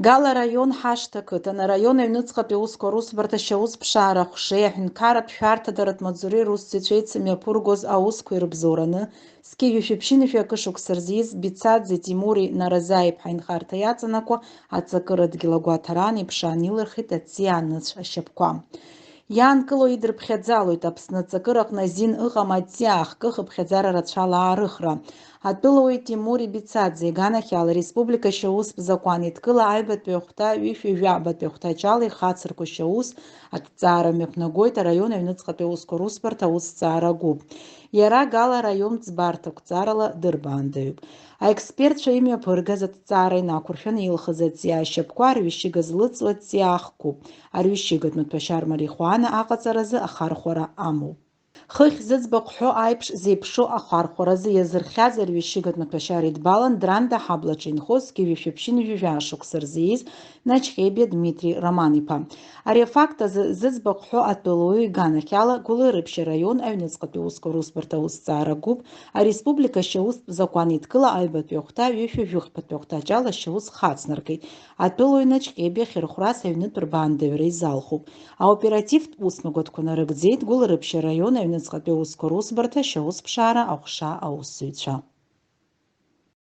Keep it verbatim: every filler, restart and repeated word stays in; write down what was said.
Гала араион Ҳашҭа ақыҭан араион аҩныҵҟатәи аусқәа русбарҭа ашьаус ԥшаара аҟәшеи аҳәынҭқарратә шәарҭадаратә маҵзуреи русзуҩцәа еицымҩаԥыргоз аусқәа ирыбзоураны зқьи жәшәи ԥшьынҩажәи акы шықәса рзы ииз Бицаӡе Тимури Наразаи-иԥҳа инхарҭа иаҵанакуа аҵакыра дгьыл агәаҭараан иԥшаан илырхит аҵиаа аныцә ашьапқәа. Иаанкыло идырԥхьаӡалоит Аԥсны аҵакыраҟны азин ыҟам аҵиаа ахкы хыԥхьаӡара рацәала аарыхра. Атәылауаҩ Тимур Ибицаӡе иганахьала ареспублика ашьаустә закәан еидкыла аҩбатәи ахәҭа ҩышәи жәаҩбатәи ахәҭаҷ ала ихацырку ашьаус аҭҵаара мҩаԥнагоит араион аҩныҵҟатәи аусқәа русбарҭа аусҭҵаара агәыԥ. Иара Гала араион ӡбарҭа ақәҵарала дырбаандаҩуп. Аекспертцәа имҩаԥыргаз аҭҵаара инақәыршәаны илхыз аҵиаа ашьапқәа арҩышьыга злыҵуа аҵиаа ахкуп. Арҩышьыгатә маҭәашьар марихуана аҟаҵаразы ахархәара амоуп. Хыхь зыӡбахә ҳәо аиԥш зеиԥшу ахархәаразы иазырхиаз арҩышьыгатә маҭәашьар идбалан Дранда ҳаблаҿы инхоз зқьи жәшәи ԥшьынҩажәи жәаа шықәса рзы ииз Начхебиа Дмитри Роман-иԥа. Ари афакт азы зыӡбахә ҳәо атәылауаҩ иганахьала Гәылрыԥшь араион аҩныҵҟатәи аусқәа русбарҭа аусҭҵаара гәыԥ ареспублика ашьаустә закәан еидкыла аҩбатәи ахәҭа ҩышәи жәохәбатәи ахәҭаҷ ала ашьаус хацнаркит. Атәылауаҩ Начхебиа хьырхәрас аҩнытә рбаандаҩра изалхуп. Аоперативтә усмҩаԥгатәқәа нарыгӡеит Гәылрыԥшь араион аҩныҵҟатәи аусқәа русбарҭа ашьаус ԥшаара аҟәша аусзуҩцәа.